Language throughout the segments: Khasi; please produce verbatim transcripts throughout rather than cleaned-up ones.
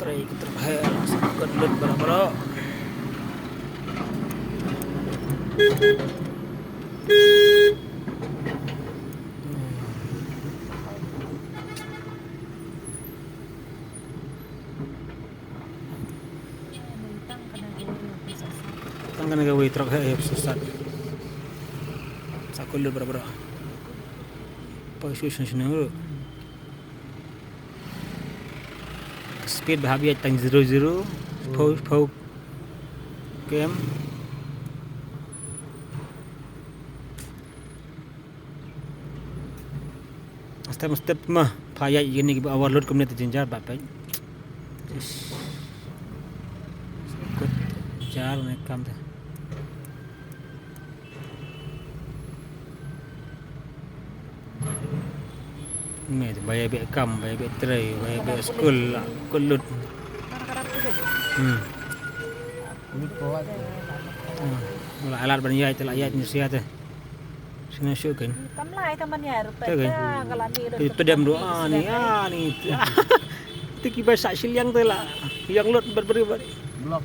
Trei ki trei he, sa kut lut baroh baroh. Tang kane kawei trok he, he, sat. Sa kut lut baroh baroh. Poi shu shu shu. Speed ba hap ïaid tang zero zero. Pho, pho. Kem. Step step ma pha ïaid ïa kine kiba overload kumne te jynjar ba peit. Kut jar ne kam te. Me te ba ïa beh kam, ba ïa beh trei, ba ïa beh skul la kut lut. Hmm. Hmm. La alat ban ïaid te la ïaid ni sia te. Sngewsih kein. Kam lai tang ban ïaid ruh peit. Te kein. Ka la ni. Te pedem ruh ani ani. Te kiba sah shiliang te la ïeng lut bad bri bad. Blok.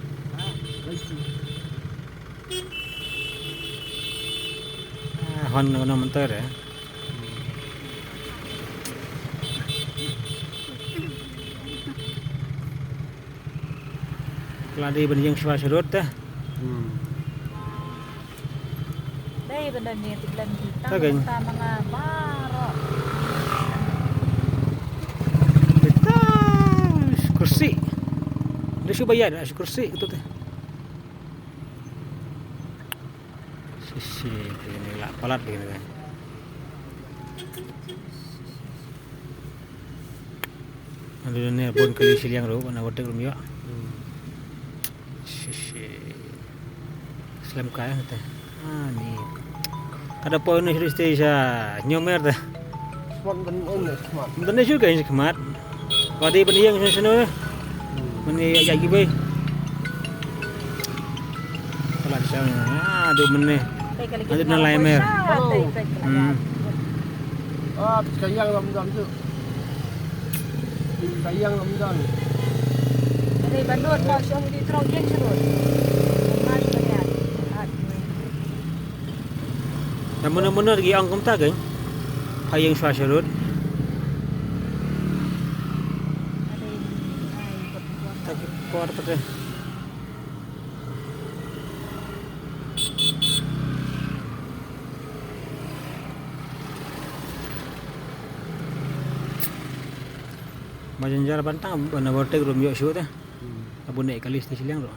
Ah, hon no no menter eh. Ka la dei ban ïeng shuwa sharud te. Hmm. Dei ban don ïa ti khlem ki tang. Ta kein. Ta ma nga baroh. Beta, shu kursi. Dei shu bayar, shu kursi, gitu te. Shisha, kine la palat kine. Adu ne bun kali shiliang ruh, na watek rum ïoh. Hmm. Shisha. Slem kai te. Ah, ni. Kada poi ne shisha sha nyomer te. Smat ban ong ne smat. Ban ne shu kai smat. Wadi ban ïeng shu shu ne. Hmm. Ban ne ya ya gibe. Kala sha. Ah, adu mene. Adu na lai mer. Hmm. Ah, kayang lam dam tu. Sayang lam don. Ada bandot ba shong di trong yen sharud. Mat banyan. At. Namun namun lagi ang kumta kan. Payung swa sharud. Ada ini. Ai, buat buat. Tapi kuat pakai. Majan jar bantang ban overtake rum ïoh shuh te. Hmm. Abu ne kali sti shiliang ruh.